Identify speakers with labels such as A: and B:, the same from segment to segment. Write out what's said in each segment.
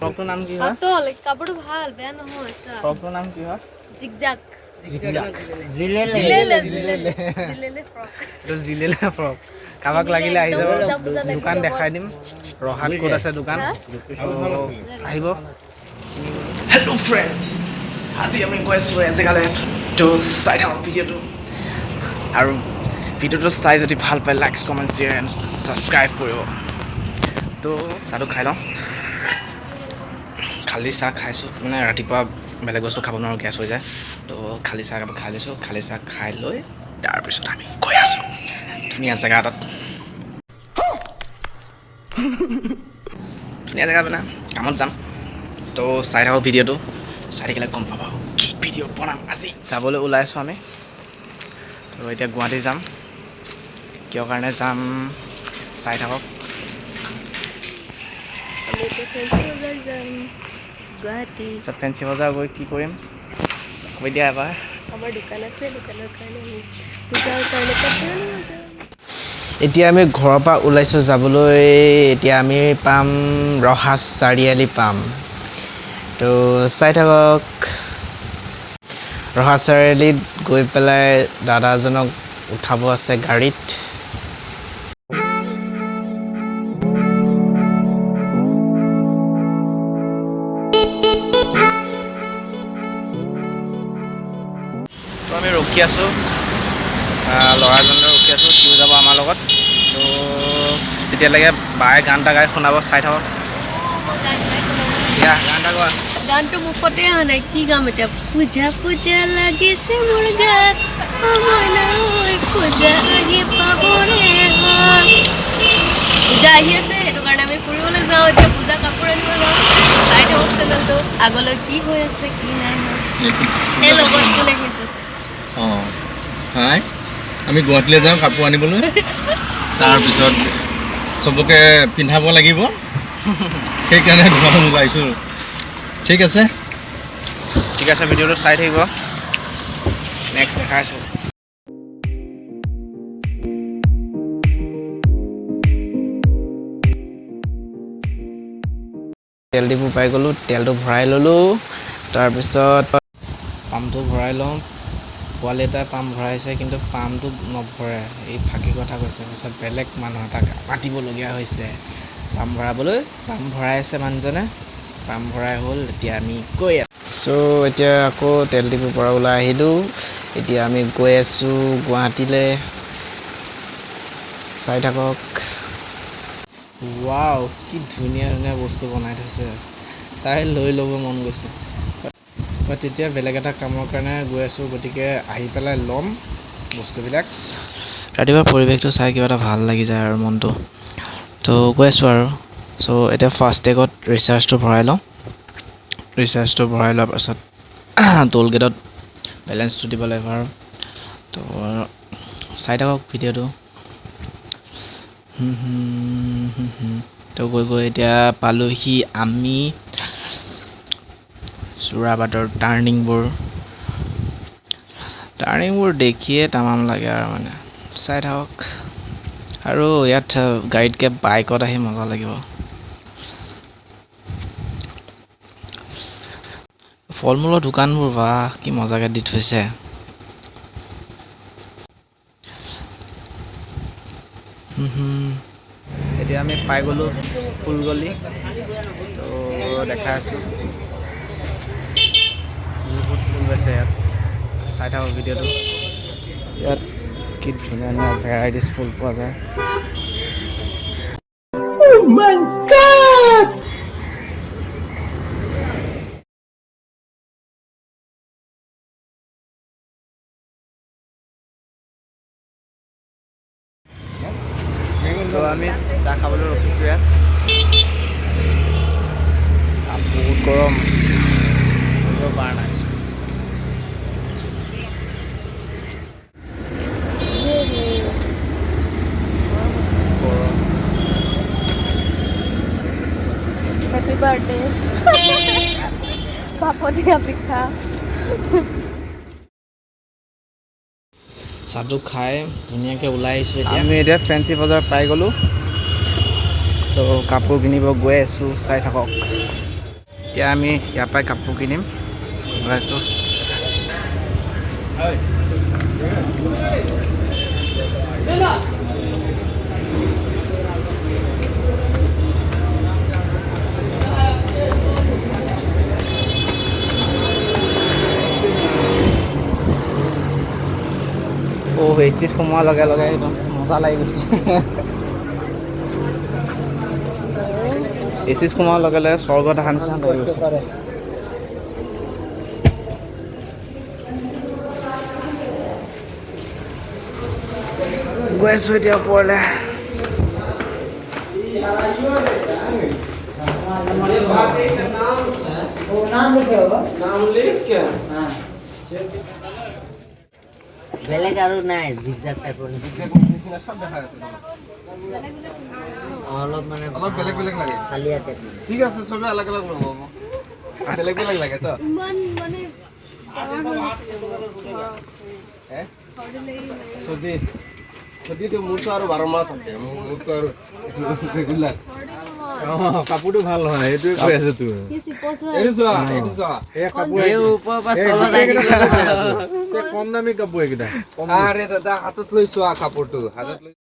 A: ফ্ৰকটোৰ নাম কি হয়?
B: পাতল, কাপোৰটো ভাল, বেয়া নহয়।
A: ফ্ৰকটোৰ নাম কি হয়?
B: জিগজাক।
A: জিগজাক।
B: জিলেলে, জিলেলে, জিলেলে ফ্ৰক।
A: এইটো জিলেলে ফ্ৰক। কাৰোবাক লাগিলে আহি যাব,
B: পূজা পূজা লাগি
A: দোকান
B: যাব।
A: দেখাই দিম ৰহাত ক'ত আছে দোকান।
B: হা?
A: তো আহিব।
C: হেল্ল' ফ্ৰেণ্ডছ, আজি আমি গৈ আছোঁ এজেগালৈ। তো চাই থাকক ভিডিঅ'টো আৰু ভিডিঅ'টো চাই যদি ভাল পায়, likes, comment, share and subscribe কৰিব। তো চাহটো খাই লওঁ। খালী চাহ খাইছোঁ, মানে ৰাতিপুৱা বেলেগ বস্তু খাব নোৱাৰোঁ, গেছ হৈ যায়। তো খালী চাহ একাপ খাই লৈছোঁ। খালী চাহ খাই লৈ তাৰপিছত আমি গৈ আছোঁ ধুনীয়া জেগা এটাত। ধুনীয়া জেগা মানে কামত যাম। তো চাই থাকক ভিডিঅ'টো, চাই থাকিলে গম পাব কি ভিডিঅ' বনাম আজি। যাবলৈ ওলাইছোঁ আমি। তো এতিয়া গুৱাহাটী যাম। কিয় কাৰণে যাম, চাই থাকক।
B: আমি এতিয়া ফেঞ্চি বজাৰ যাম গুৱাহাটী।
A: তাৰপিছত ফেঞ্চি বজাৰ গৈ কি কৰিম, কৈ দিয়া এবাৰ।
B: আমাৰ দোকান আছে, দোকানৰ কাৰণে আমি পূজাৰ কাৰণে কাপোৰ আনিব যাম।
A: এতিয়া আমি ঘৰৰ পৰা ওলাইছোঁ যাবলৈ। এতিয়া আমি পাম ৰহা চাৰিআলি পাম। তো চাই থাকক। ৰহা চাৰিআলিত গৈ পেলাই দাদাজনক উঠাব আছে গাড়ীত। তো আমি ৰখি আছোঁ, ল'ৰাজনলৈ ৰখি আছোঁ, সিও যাব আমাৰ লগত। তো তেতিয়ালৈকে বায়ে গান এটা গাই শুনাব, চাই থাকক।
B: মই গান গাই শুনাব।
A: দিয়া, গান এটা গোৱা।
B: গানটো মুখতে অহা নাই, কি গাম এতিয়া? পূজা পূজা লাগিছে মোৰ গাত, অ মইনা ঐ, পূজা আহি পাবৰে হ'ল। পূজা আহি আছে, সেইটো কাৰণে আমি ফুৰিবলৈ যাওঁ এতিয়া, পূজা কাপোৰ আনিব যাওঁ। চাই থাকক চেনেলটো, আগলৈ কি হৈ আছে কি নাই হোৱা। এই লগত কোন আহিছে?
D: অঁ, হাই, আমি গুৱাহাটীলৈ যাওঁ কাপোৰ আনিবলৈ। তাৰপিছত চবকে পিন্ধাব লাগিব, সেইকাৰণে গুৱাহাটী ওলাইছোঁ। ঠিক আছে।
A: ঠিক আছে, ভিডিঅ'টো চাই থাকিব, নেক্সট দেখাইছোঁ। তেল ডিপু পাই গ'লোঁ, তেলটো ভৰাই ল'লোঁ। তাৰপিছত পাম্পটো ভৰাই লওঁ। পোৱালি এটাই পাম্প ভৰাইছে, কিন্তু পাম্পটো নভৰে, এই ফাঁকি কথা কৈছে। পিছত বেলেগ মানুহ এটাক মাতিবলগীয়া হৈছে পাম্প ভৰাবলৈ। পাম্প ভৰাই আছে মানুহজনে, পাম্প ভৰাই হ'ল। এতিয়া আমি গৈ আছোঁ। চ' এতিয়া আকৌ তেল ডিপুৰ পৰা ওলাই আহিলোঁ। এতিয়া আমি গৈ আছোঁ গুৱাহাটীলৈ। চাই থাকক। ৱাও, কি ধুনীয়া ধুনীয়া বস্তু বনাই থৈছে, চাই লৈ ল'ব মন গৈছে। বাট তেতিয়া বেলেগ এটা কামৰ কাৰণে গৈ আছোঁ, গতিকে আহি পেলাই ল'ম বস্তুবিলাক। ৰাতিপুৱা পৰিৱেশটো চাই কিবা এটা ভাল লাগি যায় আৰু মনটো। তো গৈ আছোঁ আৰু। চ' এতিয়া ফাষ্টেগত ৰিচাৰ্জটো ভৰাই লওঁ। ৰিচাৰ্জটো ভৰাই লোৱাৰ পাছত টোল গেটত বেলেঞ্চটো দিব লাগিব আৰু। তো চাই থাকক ভিডিঅ'টো। তো গৈ গৈ এতিয়া পালোহি আমি যোৰাবাটৰ টাৰ্ণিংবোৰ। টাৰ্ণিংবোৰ দেখিয়ে তামাম লাগে আৰু মানে। চাই থাকক। আৰু ইয়াত গাড়ীতকৈ বাইকত আহি মজা লাগিব। ফল মূলৰ দোকানবোৰ বাহ, কি মজাকৈ দি থৈছে। এতিয়া আমি পাই গ'লোঁ ফুলগলি। তো দেখাই আছোঁ, বহুত ফুল আছে ইয়াত। চাই থাকক ভিডিঅ'টো। ইয়াত কি ধুনীয়া ধুনীয়া ভেৰাইটিজ ফুল পোৱা যায়। তো আমি চাহ খাবলৈ ৰখিছোঁ ইয়াত। বহুত গৰম, কৰিব পৰা নাই। গৰম।
B: হেপী বাৰ্থডে ভাপত দিয়া পিঠা।
A: চাহটো খাই ধুনীয়াকৈ ওলাই আহিছোঁ। এতিয়া আমি এতিয়া ফেঞ্চি বজাৰ পাই গ'লোঁ। তো কাপোৰ কিনিব গৈ আছোঁ, চাই থাকক। এতিয়া আমি ইয়াৰ পৰাই কাপোৰ কিনিম ওলাইছোঁ। অ' এ চিত সোমোৱাৰ লগে লগে একদম মজা লাগি গৈছে। এ চিত সোমোৱাৰ লগে লগে স্বৰ্গত অহা নিচিনা লাগি গৈছে। গৈ আছোঁ এতিয়া ওপৰলৈ।
E: বেলেগ আৰু নাই, জিগজাগ টাইপৰ অলপ, মানে
F: অলপ বেলেগ বেলেগ লাগে।
E: চালিয়া টাইপ।
F: ঠিক আছে, চবে আলাগ আলাগ ল'ব, বেলেগ বেলেগ লাগে তো।
B: ইমান মানে
F: চৰ্দি চৰ্দিটো মোৰতো আৰু 12 মাহ থাকে, মোৰতো আৰু ৰেগুলাৰ।
D: অঁ, কাপোৰটো ভাল নহয়, সেইটোৱে কৈ আছো তোৰ।
F: এইটো চোৱা, এইটো চোৱা।
D: এই কাপোৰ
E: এই ওপৰৰ পৰা তলত আহি
D: এই কম দামী কাপোৰ এইকেইটা।
F: আৰে দাদা, হাতত লৈ চোৱা কাপোৰটো, হাতত লৈ।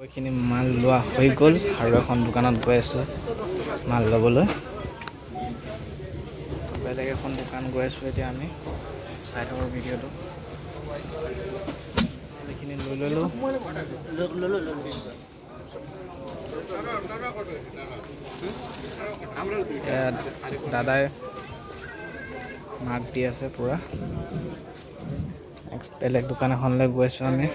A: এইখিনি মাল লোৱা হৈ গ'ল আৰু এখন দোকানত গৈ আছোঁ মাল ল'বলৈ। বেলেগ এখন দোকান গৈ আছোঁ এতিয়া আমি। চাই থাকক ভিডিঅ'টো। এইখিনি লৈ ল'লোঁ। ইয়াত দাদাই মাৰ্ক দি আছে পূৰা। নেক্সট বেলেগ দোকান এখনলৈ গৈ আছোঁ আমি।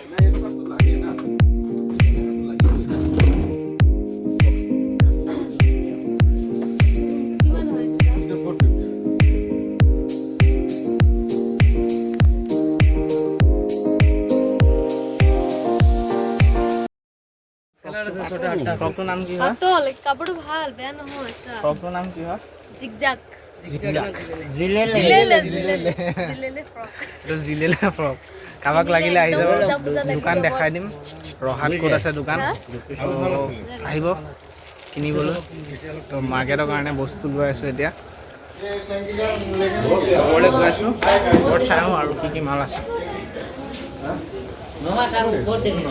B: কিমান হয়?
A: ফ্ৰকটোৰ নাম কি হয়?
B: পাতল কাপোৰটো, ভাল বেয়া নহয়।
A: ফ্ৰকটোৰ নাম কি হয়?
B: জিগজাগ।
A: জিগজাগ।
E: জিলেলে।
B: জিলেলে, জিলেলে, জিলেলে ফ্ৰক।
A: এইটো জিলেলে ফ্ৰক। কাৰোবাক লাগিলে আহি যাব,
B: পূজা পূজা লাগি
A: দোকান
B: যাব।
A: দেখাই দিম ৰহাত ক'ত আছে দোকান। তো আহিব কিনিবলৈ। তো মাৰ্কেটৰ কাৰণে বস্তু লৈ আছোঁ, এতিয়া ওপৰলৈ গৈ আছোঁ। ওপৰত চাই আহোঁ আৰু কি কি মাল আছে।
E: নহয়, তাৰ ওপৰত দেখিব।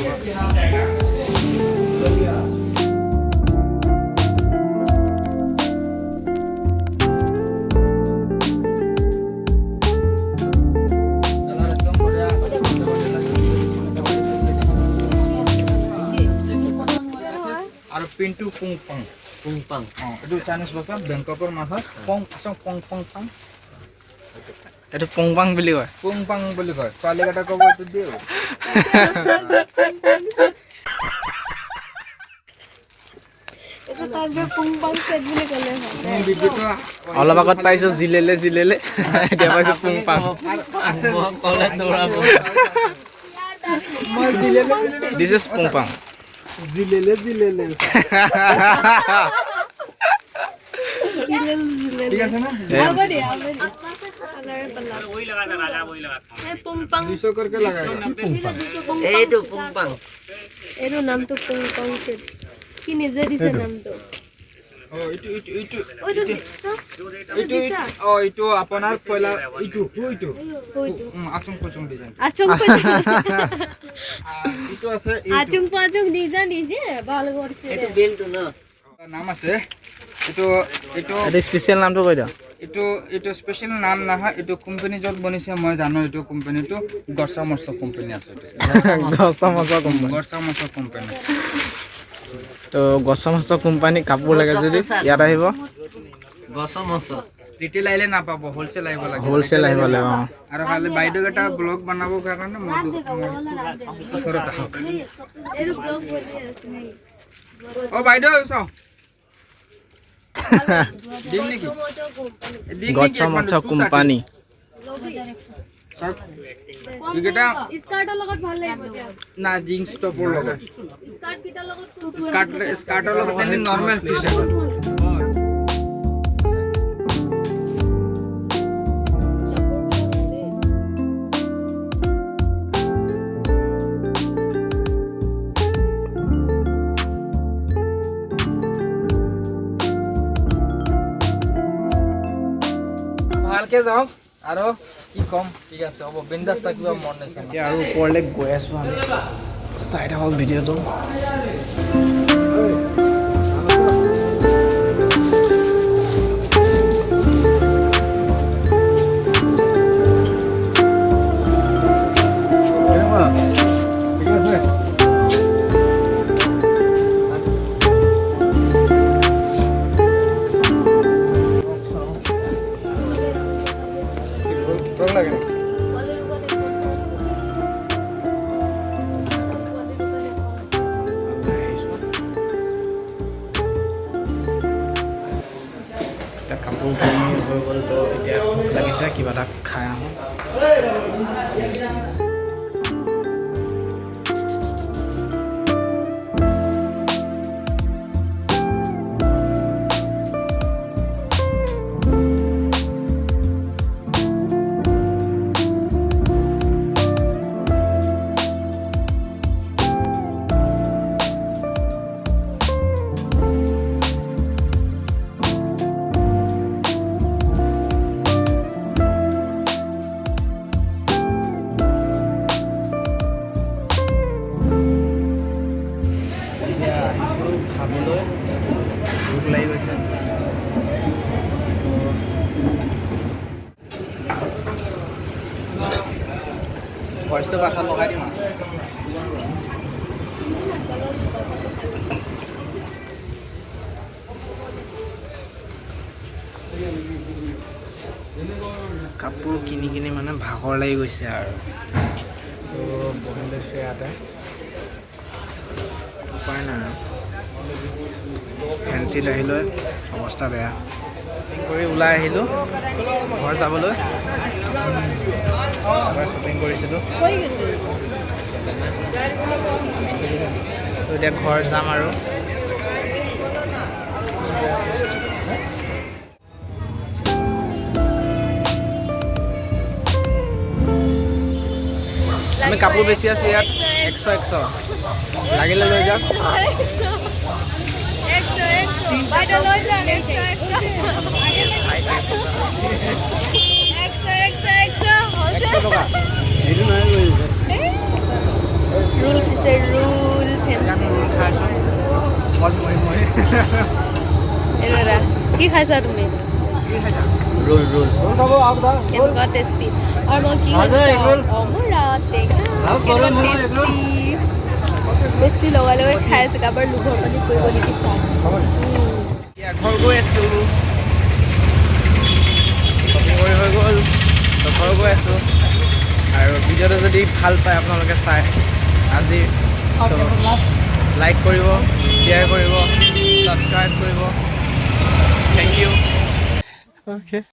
F: আৰু পিনটো পুং পাং।
E: পুং পাং।
F: অঁ, এইটো চাইনিজ ভাষা, বেংককৰ মাছ হয়। পং আচং পং পং পাং।
A: এইটো পুংপাং বুলি কয়।
F: পুং পাং বুলি কয়। ছোৱালীকেইটা ক'ব এইটো দিওঁ।
B: এইটো তাক যে পুং পাং চেট বুলি ক'লে হয়।
A: অলপ আগত পাইছোঁ জিলেলে জিলেলে, এতিয়া পাইছোঁ পুংপাং।
E: ক'লে দৌৰাব।
A: This is পুংপাং।
F: জিলেলে জিলেলে।
B: জিলেলে জিলেলে।
F: ঠিক আছে না?
B: হ'ব দিয়া, হ'ব দিয়া। কালাৰে পালা। এই পুং পাং।
F: 200 करके लगाएगा।
E: এইটো পুং পাং।
B: এইটো নামটো পুং পাং চেট। কি নিজে দিছে নামটো?
F: অঁ, এইটো এইটো এইটো।
B: এইটো দিছা?
F: এইটো। অঁ, এইটো আপোনাৰ পয়লা এইটো এইটো।
B: হয়তো।
F: আচং পচং ডিজাইন।
B: আচং পাচং।
F: এইটো আছে।
B: আচং পাচং নিজা নিজে ভাল কৰিছে।
E: এইটো বেলটো ন?
F: নাম আছে এইটো এইটো।
A: এইটো স্পেচিয়েল নামটো কৈ দিয়া।
F: এইটো স্পেচিয়েল নাম নহয়, এইটো কোম্পানী য'ত বনিছে মই জানো। এইটো কোম্পানীটো গছা মছ কোম্পানী আছে এইটো।
A: গছা মছা কোম্পানী।
F: গছা মছ কোম্পানী।
A: তো গছা মছা কোম্পানী কাপোৰ লাগে যদি ইয়াত আহিব।
E: গছ মছ।
F: ৰিটেইল আহিলে নাপাব, হোলচেল আহিব লাগে।
A: হোলচেল আহিব লাগিব, অঁ।
F: আৰু খালি বাইদেউক এটা ব্লগ বনাবৰ কাৰণে মোৰ ওচৰত আহক।
B: এইটো ব্লগ বনি আছে নেকি?
F: অ বাইদেউ, চাওঁ দিম নেকি? দিম নেকি?
A: গছা মছা কোম্পানী।
F: চাওক এইকেইটা।
B: স্কাৰ্টৰ লগত ভাল লাগিব দিয়া।
F: না, জিন্স টপৰ লগত।
B: স্কাৰ্ট কেইটাৰ লগত কোনটো?
F: স্কাৰ্ট, স্কাৰ্টৰ লগত নৰ্মেল টি চাৰ্ট। ভালকে যাওক আৰু কি ক'ম। ঠিক আছে, হ'ব, বিন্দাছ থাকিব মন নিচিনা।
A: এতিয়া আৰু ওপৰলৈ গৈ আছোঁ আমি, চাই থাকক ভিডিঅ'টো।
D: ঠিক আছে। লাগে।
A: আহিছোঁ এতিয়া, কাপোৰ কিনি হৈ গ'ল। তো এতিয়া ভোক লাগিছে, কিবা এটা খাই আহোঁ। এতিয়া আহিছোঁ খাবলৈ, ভোক লাগি গৈছে। তো ভইচটো পাছত লগাই দিম আৰু। কাপোৰ কিনি কিনি মানে ভাগৰ লাগি গৈছে আৰু। তো বহি লৈছোঁ ইয়াতে, উপায় নাই আৰু। ফেঞ্চিত আহিলৈ অৱস্থা বেয়া কৰি ওলাই আহিলোঁ ঘৰ যাবলৈ। এবাৰ শ্বপিং কৰিছিলোঁ। তো এতিয়া ঘৰ যাম আৰু। আমি কাপোৰ বেচি আছোঁ ইয়াত 100 100, লাগিলে লৈ যাওক।
B: 100 100, বাইদেউ লৈ যাওক। 100 100 100 100 100।
A: 100 টকা।
B: ৰোল খাইছে, ৰোল।
A: এতিয়া আমি
B: ফেঞ্চি।
A: ৰোল খাই আছোঁ ঘৰত মৰি মৰি।
B: এইটো এটা কি খাইছা তুমি?
A: কি খাইছা?
E: Roll, roll.
B: কেনেকুৱা টেষ্টি! আৰু মই কি খাইছোঁ? অমৰা টেঙা। কেনেকুৱা টেষ্টি, টেষ্টি! লগাই লগাই খাই আছোঁ। কাৰোবাৰ লোভৰ পানী পৰিব নেকি চাওঁ।
A: এতিয়া ঘৰ গৈ আছোঁ। শ্বপিং কৰি হৈ গ'ল, তো ঘৰ গৈ আছোঁ। আৰু ভিডিঅ'টো যদি ভাল পায় আপোনালোকে চাই আজি, তো লাইক কৰিব, শ্বেয়াৰ কৰিব, ছাবস্ক্ৰাইব কৰিব। Thank U.